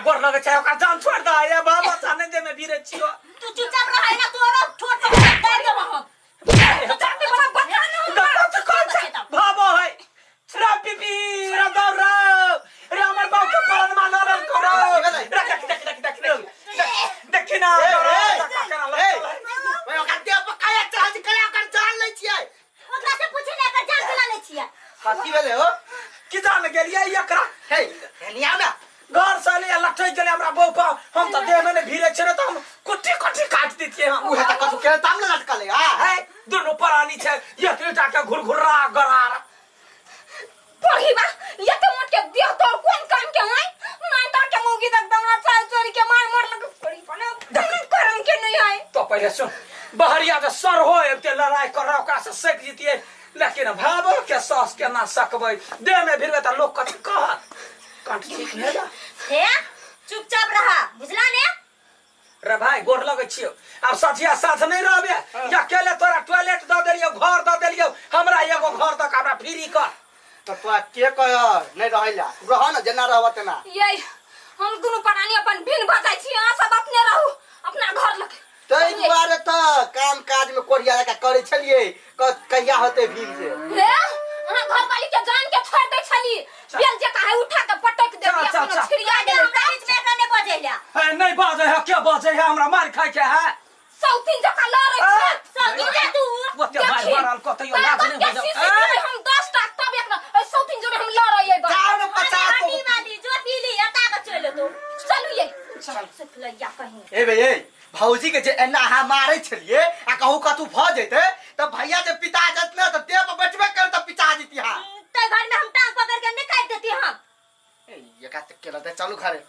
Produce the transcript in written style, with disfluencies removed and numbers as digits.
गोर लगे छै ओकरा जान छोड़ दे ए बाबा जाने दे में बीरे छियो। तू चुपचाप रह ना, तू और छोड़ के दे देबो हम। चाटी बड़ा बता ना हमरा। कथी कहै छै भाबो है रे बीबी रे दौड़ रे रे हमर बाप के प्राण मान लल करो रे। देख देख देख देख देख देखी ना। ए, दौड़ ए, धक्का केना ए, लगल है। ओए, ओकर देह पर काया चढ़ल छै, केना ओकर जान लै छियै? ओकरा से पूछे ने, एकर जान केना लै छियै? कथी भेलै हो? की जान गेलियै एकरा। हे, एनी आउ ना। घर से ले लटक गेलै हमरा बहू पर। हम तऽ देह में नहि भिड़े छै ने तऽ हम कुट्टी कुट्टी काटि दितियै हम। उहे तऽ कथू केने तब ने लटकलै आ। है दुनू प्राणी छै एक ईटा के घुरघुर्रा गरार। पढ़ी बा ये तो मोट के देह तोर कोन काम के है मार तार के मौगी तक दमरा चाल चोरी के मार मार लग पड़ी बना करम के नहीं है। तो पहले सुन बहरिया जे सर हो एते लड़ाई कर ओकरा से सक जितिए, लेकिन भाबो के सास के ना सकबै, देह में भिड़बै तऽ लोग कथी कहत? कंठ ठीक नहीं जा। हे, चुपचाप रहा, बुझला ने? रे भाई, गोर लगै छियौ, आब सझिया साँझ नहि रहबे। अकेले तोरा टॉयलेट दऽ देलियौ, घर दऽ देलियौ, हमरा एगो घर दऽ कऽ हमरा फ्री कर। तऽ तोरा के कह नहि रहै ला? तू रह ने जेना रहब तेना। ये हम दुनू प्राणी अपन भिन्न भऽ जाइ छी, अहाँ सब अपने रहू अपना घर लग। ताहि दुआरे तऽ काम काज में कोढ़िया जकाँ करै छलियै, कहिया होतै भीम से। हे, अहाँ घरवाली के जान के छोड़ दै छली, बेल जकाँ है उठा के पटक चल, देली। चल, अपना चल। छिड़िया गेलै। हमरा बीच में एकरा नहि बजै ला। है नहीं बाजै है, के बाजै है? हमरा मार खाय के है। सौतीन जकाँ लड़ै छै। सौतीन जा तू। ओते मार मारल कतैयो लाज नहि हो जाउ। हम 10 टा तब एक ना सौतीन जोड़े हम लड़ै अइबै। जाओ ने 50 हड्डी वाली जो पी ली एता के चलि एतौ। चलू ये चल सुखलैया कहीं। ए बे ए भौजी के जे एना अहाँ मारै छलियै आ कहू कतू भऽ जेतै तऽ भैया जे पिता जत ने तऽ देह पर बैठबे कर तऽ पिता जेती। हाँ। ते घर में हम टांग पकड़ के नहीं काट देती हम। ए, एकरा तऽ केला दे, चलू घरे।